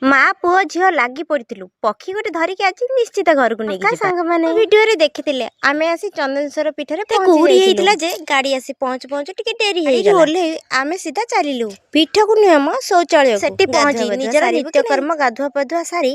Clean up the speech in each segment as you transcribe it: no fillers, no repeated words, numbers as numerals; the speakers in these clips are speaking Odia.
ମା ପୁଅ ଝିଅ ଲାଗି ପଡ଼ିଥିଲୁ ପକ୍ଷୀ ଗୋଟେ ଧରିକି ଆଜି ନିଶ୍ଚିତ ଘରକୁ ନେଇକି ଯିବା। ସାଙ୍ଗମାନେ, ଭିଡିଓରେ ଦେଖିଥିଲେ ଆମେ ଆସି ଚନ୍ଦନେଶ୍ୱର ପୀଠରେ କୁହୁଡ଼ି ହେଇଥିଲା ଯେ ଗାଡି ଆସି ପହଞ୍ଚୁ ପହଞ୍ଚୁ ଟିକେ ଡେରି ହେଇଗଲା। ଓହ୍ଲେଇ ଆମେ ସିଧା ଚାଲିଲୁ ପୀଠକୁ ନୁହେଁ ମ ଶୌଚାଳୟ। ସେଠି ପହଞ୍ଚି ନିଜର ନିତ୍ୟକର୍ମ ଗାଧୁଆ ପାଧୁଆ ସାରି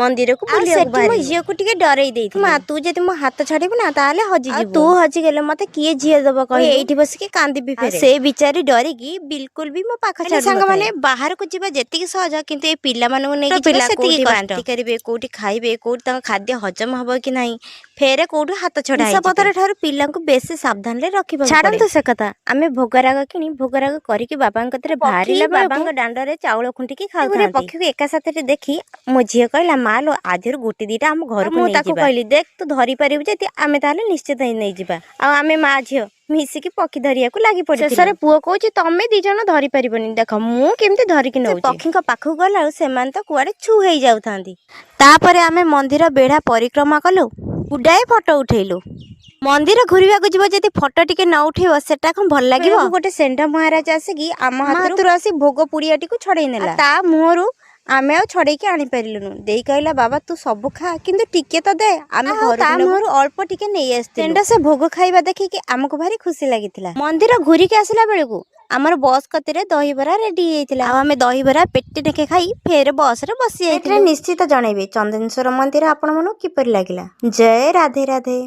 ମନ୍ଦିରକୁ ବୁଲିବାକୁ ମୋ ଝିଅକୁ ଟିକେ ଡରେଇ ଦେଇଥିଲି, ମା ତୁ ଯଦି ମୋ ହାତ ଛାଡିବୁ ନା ତାହେଲେ ହଜିଯିବୁ, ତୁ ହଜିଗଲେ ମତେ କିଏ ଝିଅ ଦବ କହିଲୁ, ଏଇଠି ବସିକି କାନ୍ଦିବି ଫେରେ। ସେ ବିଚାରି ଡରିକି ବିଲକୁଲ ବି ମୋ ପାଖ ଛାଡୁ। ସାଙ୍ଗମାନେ, ବାହାରକୁ ଯିବା ଯେତିକି ସହଜ, କିନ୍ତୁ ଏ ପିଲାମାନଙ୍କୁ ନେଇକି ପିଲା ସେତିକି ବାନ୍ତି କରିବେ, କୋଉଠି ଖାଇବେ, କୋଉଠି ତାଙ୍କ ଖାଦ୍ୟ ହଜମ ହବ କି ନାହିଁ, ଫେରେ କୋଉଠୁ ହାତ ଛଡା। ପତ୍ର ଠାରୁ ପିଲାଙ୍କୁ ବେଶୀ ସାବଧାନରେ ରଖିବାକୁ। ଛାଡନ୍ତୁ ସେ କଥା, ଆମେ ଭୋଗରାଗ କିଣି ଭୋଗରାଗ କରିକି ବାବାଙ୍କ କତିରେ ବାହାରିଲା। ବାବାଙ୍କ ଦାଣ୍ଡରେ ଚାଉଳ ଖୁଣ୍ଟିକି ଖାଉଥାନ୍ତି। ପକ୍ଷୀକୁ ଏକା ସାଥିରେ ଦେଖି ମୋ ଝିଅ କହିଲା, ମା ଲୋ, ଆଧିରୁ ଗୋଟେ ଦିଟା ଆମ ଘରକୁ। ମୁଁ ତାକୁ କହିଲି, ଦେଖ ତୁ ଧରି ପାରିବୁ ଯଦି ଆମେ ତାହେଲେ ନିଶ୍ଚିତ ନେଇଯିବା। ଆଉ ଆମେ ମା ଝିଅ ମିଶିକି ପକ୍ଷୀ ଧରିବାକୁ ଲାଗି ପଡିଥିଲୁ। ଶେଷରେ ପୁଅ କହୁଛି, ତମେ ଦି ଜଣ ଧରି ପାରିବନି, ଦେଖ ମୁଁ କେମିତି ଧରିକି ନଉଛି। ପକ୍ଷୀଙ୍କ ପାଖକୁ ଗଲା ଆଉ ସେମାନେ ତ କୁଆଡେ ଛୁ ହେଇଯାଉଥାନ୍ତି। ତାପରେ ଆମେ ମନ୍ଦିର ବେଢ଼ା ପରିକ୍ରମା କଲୁ, ଗୁଡାଏ ଫଟୋ ଉଠେଇଲୁ। ମନ୍ଦିର ଘୁରିବାକୁ ଯିବ ଯଦି ଫଟୋ ଟିକେ ନ ଉଠେଇବ, ସେଟା କଣ ଭଲ ଲାଗିବ? ଗୋଟେ ଷେଣ୍ଢ ମହାରାଜ ଆସିକି ଆମ ହାତରୁ ଆସି ଭୋଗ ପୁଡିଆଟିକୁ ଛଡେଇ ନେଲା। ତା ମୁହଁରୁ ଆମେ ଆଉ ଛଡେଇକି ଆଣିପାରିଲୁନୁ। ଦେଇ କହିଲା, ବାବା ତୁ ସବୁ ଖା, କିନ୍ତୁ ଟିକେ ତ ଦେ, ଆମେ ତା ମୁହଁରୁ ଅଳ୍ପ ଟିକେ ନେଇ ଆସିଥିଲୁ। ଷେଣ୍ଢ ସେ ଭୋଗ ଖାଇବା ଦେଖିକି ଆମକୁ ଭାରି ଖୁସି ଲାଗିଥିଲା। ମନ୍ଦିର ଘୁରିକି ଆସିଲା ବେଳକୁ ଆମର ବସ୍ କତିରେ ଦହିବରା ରେଡି ହେଇଯାଇଥିଲା ଆଉ ଆମେ ଦହିବରା ପେଟେ ନେଖେ ଖାଇ ଫେର ବସରେ ବସି ଯାଇଥିଲୁ। ନିଶ୍ଚିତ ଜଣେଇବେ ଚନ୍ଦନେଶ୍ୱର ମନ୍ଦିର ଆପଣମାନଙ୍କୁ କିପରି ଲାଗିଲା। ଜୟ ରାଧେ ରାଧେ।